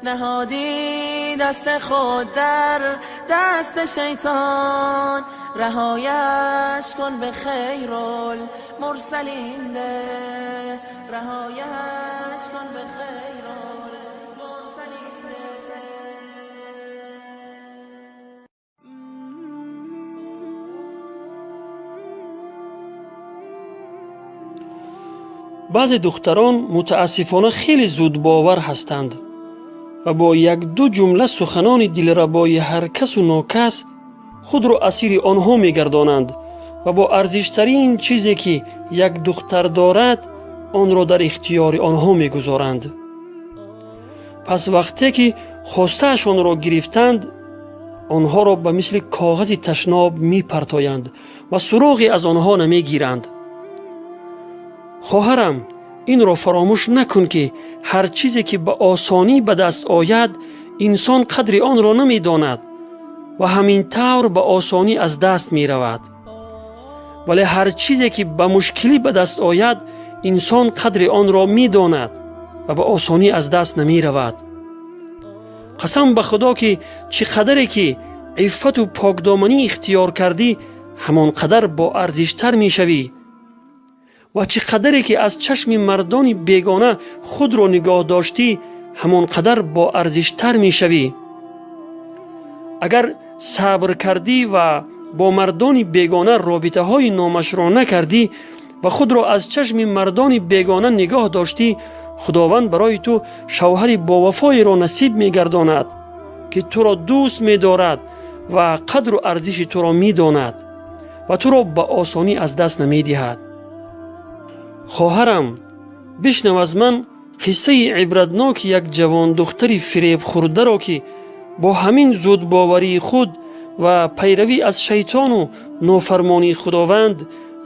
نهادی دست خود در دست شیطان، رهایش کن به خیر المرسلین ده، رهایش کن به خیر المرسلین ده. Баъзе духтарон мутаассифона хеле зудбовар ҳастанд ва бо як-ду ҷумла суханони дилрабои ҳар касу нокас худро асири онҳо мегардонанд ва бо арзиштарин чизе ки як духтар дорад, онро дар ихтиёри онҳо мегузоранд. Пас вақте ки хостаашонро гирифтанд, онҳоро ба мисли коғази ташноб мепартоянд ва суроғе аз онҳо намегиранд. Хоҳарам, инро фаромӯш накун, ки ҳар чизе ки ба осонӣ ба даст ояд, инсон қадри онро намедонад ва ҳамин тавр ба осонӣ аз даст меравад. Вале ҳар чизе ки ба мушкилӣ ба даст ояд, инсон қадри онро медонад ва ба осонӣ аз даст намеравад. Қасам ба Худо, ки чӣ қадаре ки иффату покдоманӣ ихтиёр кардӣ, ҳамон қадар боарзиштар мешавӣ ва чӣ қадаре ки аз чашми мардони бегона худро нигоҳ доштӣ, ҳамон қадар боарзиштар мешавӣ. Агар сабр кардӣ ва бо мардони бегона робитаҳои номашрӯъ накардӣ ва худро аз чашми мардони бегона нигоҳ доштӣ, Худованд барои ту шавҳари бовафоеро насиб мегардонад, ки туро дӯст медорад ва қадру арзиши туро медонад ва туро ба осонӣ аз даст намедиҳад. Хоҳарам, бишнав аз ман қиссаи ибратноки як ҷавондухтари фиребхӯрдаро, ки бо ҳамин зудбоварии худ ва пайравӣ аз шайтону нофармонии Худованд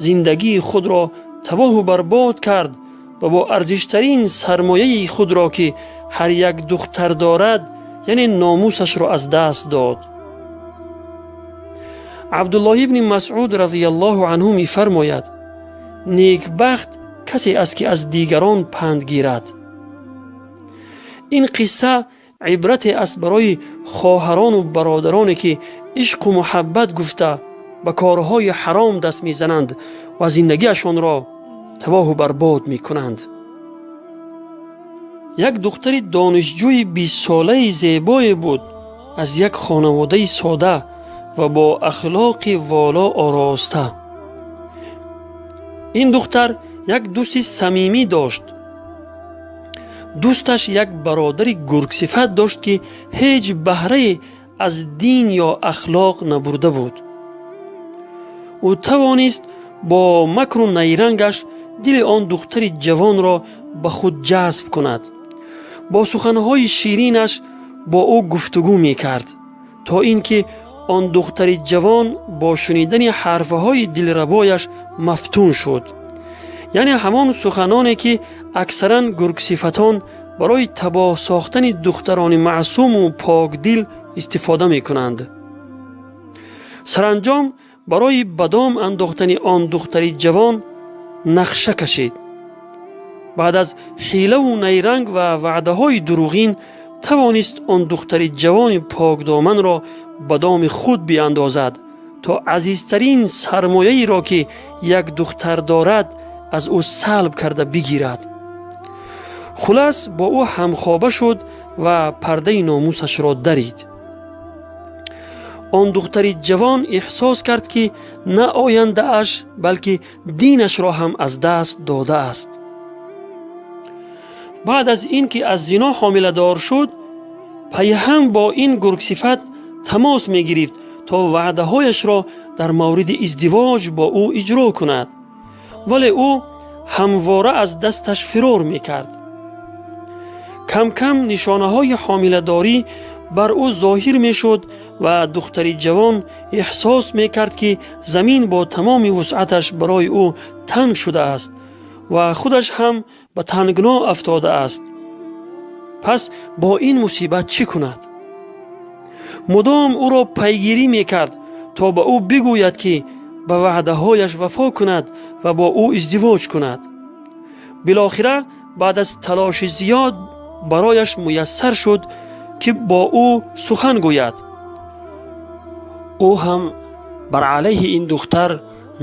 зиндагии худро табоҳу барбод кард ва бо арзиштарин сармояи худро, ки ҳар як духтар дорад, яъне номусашро аз даст дод. Абдуллоҳ ибни Масъуд разияллоҳу анҳу мефармояд: некбахт касе аст, ки аз дигарон панд гирад. Ин қисса ибрате аст барои хоҳарону бародароне, ки ишқу муҳаббат гуфта ба корҳои ҳаром даст мезананд ва зиндагиашонро табоҳу барбод мекунанд. Як духтари донишҷӯи бистсолаи зебое буд, аз як хонаводаи сода ва бо ахлоқи воло ороста. Ин духтар як дӯсти самимӣ дошт. Дӯсташ як бародари гургсифат дошт, ки ҳеҷ баҳрае аз дин ё ахлоқ набурда буд. Ӯ тавонист бо макру найрангаш дили он духтари ҷавонро ба худ ҷазб кунад. Бо суханҳои ширинаш бо ӯ гуфтугӯ мекард, то ин ки он духтари ҷавон бо шунидани ҳарфҳои дилрабояш мафтун шуд. Яъне ҳамон суханоне, ки аксаран гургсифатон барои табоҳ сохтани духтарони маъсуму покдил истифода мекунанд. Саранҷом барои ба дом андохтани он духтари ҷавон нақша кашид. Баъд аз ҳилаву найранг ва ваъдаҳои дурӯғин тавонист он духтари ҷавони покдоманро ба доми худ биандозад, то азизтарин сармояеро, ки як духтар дорад, аз ӯ салб карда бигирад. Хулас, бо ӯ ҳамхоба шуд ва пардаи номусашро дарид. Он духтари ҷавон эҳсос кард, ки на ояндааш, балки динашро ҳам аз даст додааст. Баъд аз ин ки аз зино ҳомиладор шуд, пайҳам бо ин гургсифат тамос мегирифт, то ваъдаҳояшро дар мавриди издивоҷ бо ӯ иҷро кунад, вале ӯ ҳамвора аз дасташ фирор мекард. Кам-кам нишонаҳои ҳомиладорӣ бар ӯ зоҳир мешуд ва духтари ҷавон эҳсос мекард, ки замин бо тамоми вусъаташ барои ӯ танг шудааст ва худаш ҳам ба тангно афтодааст. Пас бо ин мусибат чӣ кунад? Мудом ӯро пайгирӣ мекард, то ба ӯ бигӯяд, ки ба ваъдаҳояш вафо кунад ва бо ӯ издивоҷ кунад. Билохира баъд аз талоши зиёд Барояш муяссар шуд, ки бо ӯ сухан гӯяд. Ӯ ҳам бар алайҳи ин духтар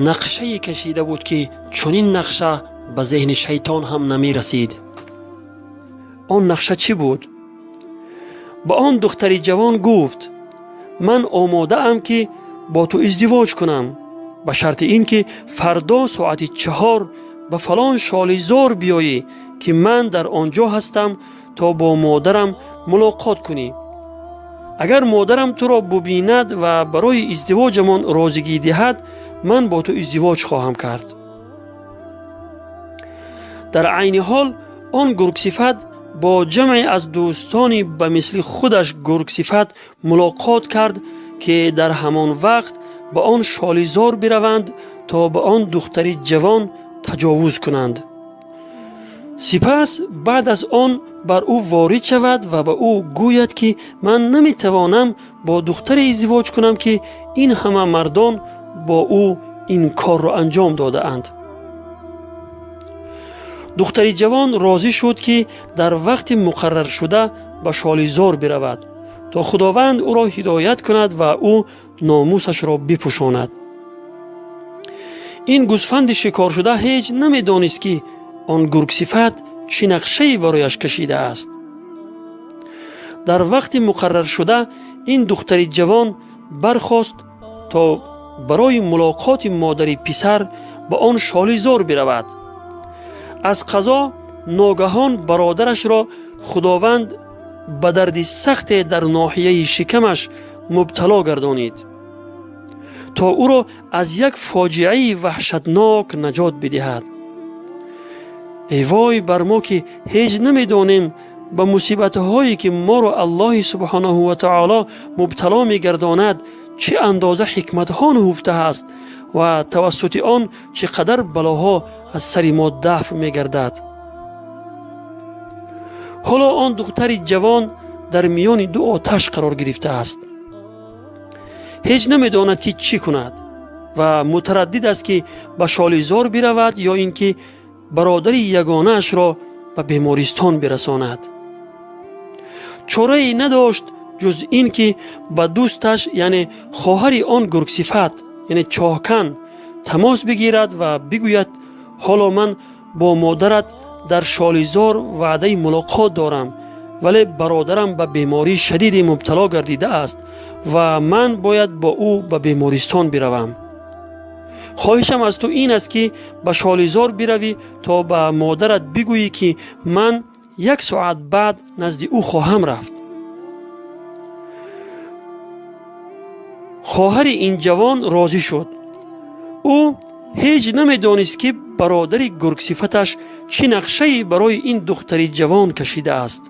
нақшае кашида буд, ки чунин нақша ба зеҳни шайтон ҳам намерасид. Он нақша чӣ буд? Ба он духтари ҷавон гуфт: ман омодаам, ки бо ту издивоҷ кунам, ба шарти ин ки фардо соати 4 ба фалон шолизор биёӣ, ки ман дар он ҷо ҳастам, то бо модарам мулоқот кунӣ. Агар модарам туро бубинад ва барои издивоҷамон розигӣ диҳад, ман бо ту издивоҷ хоҳам кард. Дар айни ҳол он гургсифат бо ҷамъе аз дӯстони ба мисли худаш гургсифат мулоқот кард, ки дар ҳамон вақт ба он шолизор бираванд, то ба он духтари ҷавон таҷовуз кунанд. Сипас баъд аз он бар ӯ ворид шавад ва ба ӯ гӯяд, ки ман наметавонам бо духтаре издивоҷ кунам, ки ин ҳама мардон бо ӯ ин корро анҷом додаанд. Духтари ҷавон розӣ шуд, ки дар вақти муқарраршуда ба шолизор биравад, то Худованд ӯро ҳидоят кунад ва ӯ номусашро бипӯшонад. Ин гӯсфанди шикоршуда ҳеҷ намедонист, ки он гургсифат чӣ нақшае барояш кашидааст. Дар вақти муқарраршуда ин духтари ҷавон бархост, то барои мулоқоти модари писар ба он шолизор биравад. Аз қазо ногаҳон бародарашро Худованд ба дарди сахте дар ноҳияи шикамаш мубтало гардонид, то ӯро аз як фоҷиаи ваҳшатнок наҷот бидиҳад. Эй вой бар мо, ки ҳеҷ намедонем ба мусибатҳое, ки моро Аллоҳи субҳонаҳу ва таоло мубтало мегардонад, чӣ андоза ҳикматҳо нуҳуфта ҳаст ва тавассути он чӣ қадар балоҳо аз сари мо дафъ мегардад. Ҳоло он духтари ҷавон дар миёни ду оташ қарор гирифтааст. Ҳеҷ намедонад, ки чӣ кунад ва мутараддид аст, ки ба шолизор биравад ё ин ки бародари ягонаашро ба бемористон бирасонад. Чорае надошт ҷуз ин ки ба дӯсташ, яъне хоҳари он гургсифат, яъне Чоҳкан, тамос бигирад ва бигӯяд: ҳоло ман бо модарат дар шолизор ваъдаи мулоқот дорам, вале бародарам ба бемории шадиде мубтало гардидааст ва ман бояд бо ӯ ба бемористон биравам. Хоҳишам аз ту ин аст, ки ба шолизор биравӣ, то ба модарат бигӯӣ, ки ман 1 соат баъд назди ӯ хоҳам рафт. Хоҳари ин ҷавон розӣ шуд. Ӯ ҳеҷ намедонист, ки бародари гургсифаташ чӣ нақшае барои ин духтари ҷавон кашидааст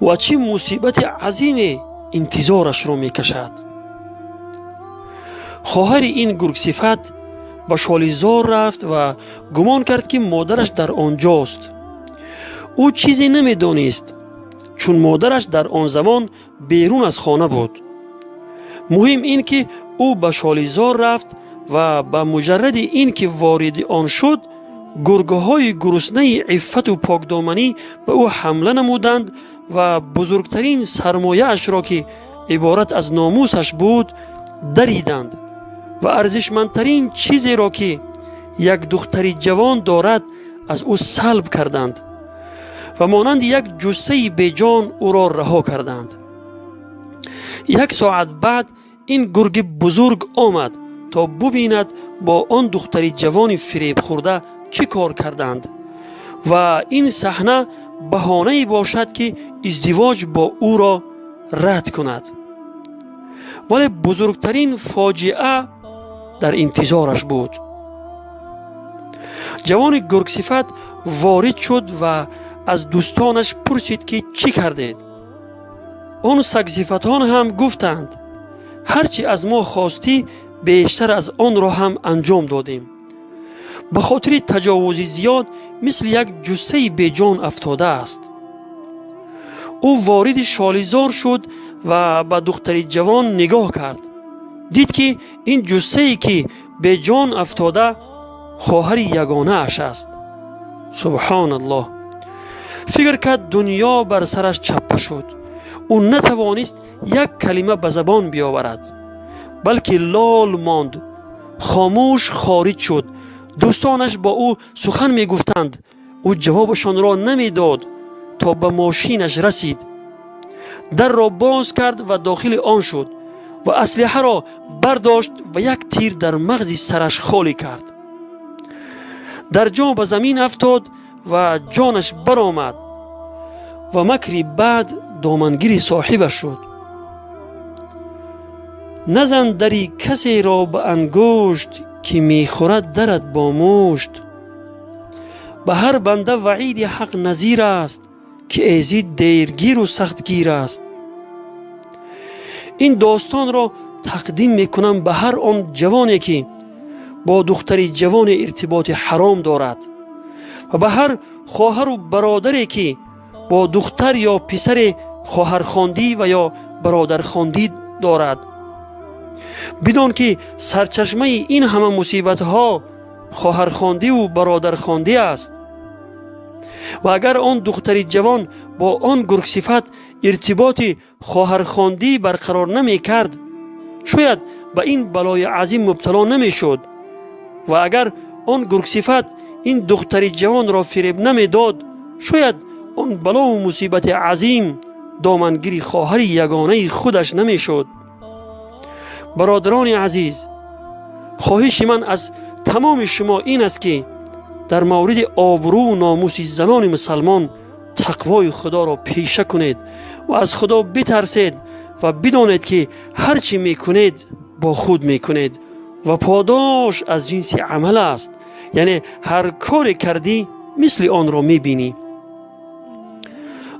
ва чӣ мусибати азиме интизорашро мекашад. Хоҳари ин гургсифат ба шолизор рафт ва гумон кард, ки модараш дар он ҷост. Ӯ чизе намедонист, чун модараш дар он замон берун аз хона буд. Муҳим ин ки ӯ ба шолизор рафт ва ба муҷарради ин ки вориди он шуд, гургҳои гуруснаи иффату покдоманӣ ба ӯ ҳамла намуданд ва бузургтарин сармояашро, ки иборат аз номусаш буд, дариданд ва арзишмандтарин чизеро, ки як духтари ҷавон дорад, аз ӯ салб карданд ва монанди як ҷуссаи беҷон ӯро раҳо карданд. 1 соат баъд ин гурги бузург омад, то бубинад бо он духтари ҷавони фиребхӯрда чӣ кор карданд ва ин саҳна баҳонае бошад, ки издивоҷ бо ӯро рад кунад. Вале бузургтарин фоҷиа дар интизораш буд. Ҷавони гургсифат ворид шуд ва аз дӯстонаш пурсид, ки чӣ кардед? Он сагсифатон ҳам гуфтанд: ҳар чӣ аз мо хостӣ, бештар аз онро ҳам анҷом додем. Ба хотири таҷовузи зиёд мисли як ҷуссаи беҷон афтодааст. Ӯ вориди шолизор шуд ва ба духтари ҷавон нигоҳ кард. Дид, ки ин ҷуссае, ки беҷон афтода, хоҳари ягонааш аст. Субҳоналлоҳ! Фикр кард, дунё бар сараш чаппа шуд. Ӯ натавонист як калима ба забон биёварад, балки лол монд, хомӯш хориҷ шуд. Дӯстонаш бо ӯ сухан мегуфтанд, ӯ ҷавобашонро намедод то ба мошинаш расид. Дарро боз кард ва дохили он шуд ва аслиҳаро бардошт ва як тир дар мағзи сараш холӣ кард. Дар ҷо ба замин афтод ва ҷонаш баромад ва макри баъд домангири соҳибаш шуд. Назан дари касеро ба ангушт, ки мехӯрад дарат бо мушт. Ба ҳар банда ваъиди ҳақ назир аст, ки эзид дергиру сахтгир аст. Ин достонро тақдим мекунам ба ҳар он ҷавоне, ки бо духтари ҷавоне иртиботи ҳаром дорад ва ба ҳар хоҳару бародаре, ки бо духтар ё писаре хоҳархондӣ ва ё бародархондӣ дорад. Бидон, ки сарчашмаи ин ҳама мусибатҳо хоҳархондиву бародархондӣ аст. Ва агар он духтари ҷавон бо он гургсифат иртиботи хоҳархондӣ барқарор намекард, шояд ба ин балои азим мубтало намешуд. Ва агар он гургсифат ин духтари ҷавонро фиреб намедод, шояд он балову мусибати азим домангири хоҳари ягонаи худаш намешуд. Бародарони азиз, хоҳиши ман аз тамоми шумо ин аст, ки дар мавриди обрӯву номуси занони мусалмон тақвои худоро пеша кунед ва аз худо битарсед ва бидонед, ки ҳар чӣ мекунед, бо худ мекунед ва подош аз ҷинси амал аст, яъне ҳар коре кардӣ, мисли онро мебинӣ.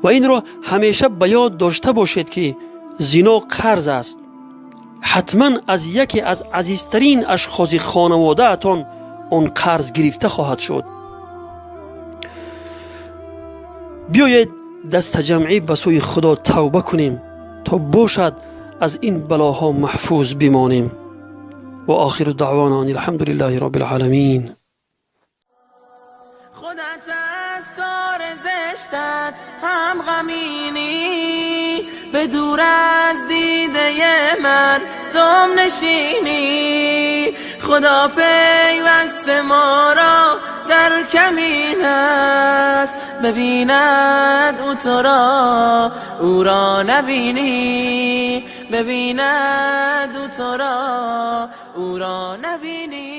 Ва инро ҳамеша ба ёд дошта бошед, ки зино қарз аст. Ҳатман аз яке аз азизтарин ашхоси хонаводаатон он қарз гирифта хоҳад шуд. Биёед дастаҷамъӣ ба сӯи худо тавба кунем, то бошад аз ин балоҳо маҳфуз бимонем. Ва охиру даъвона ан алҳамду лиллаҳи робби лъоламин. خودت از کار زشتت هم غمینی، به دور از دیده من دم نشینی. خدا پیوست ما را در کمین است، ببیند او تو را او را نبینی، ببیند او تو را او را نبینی.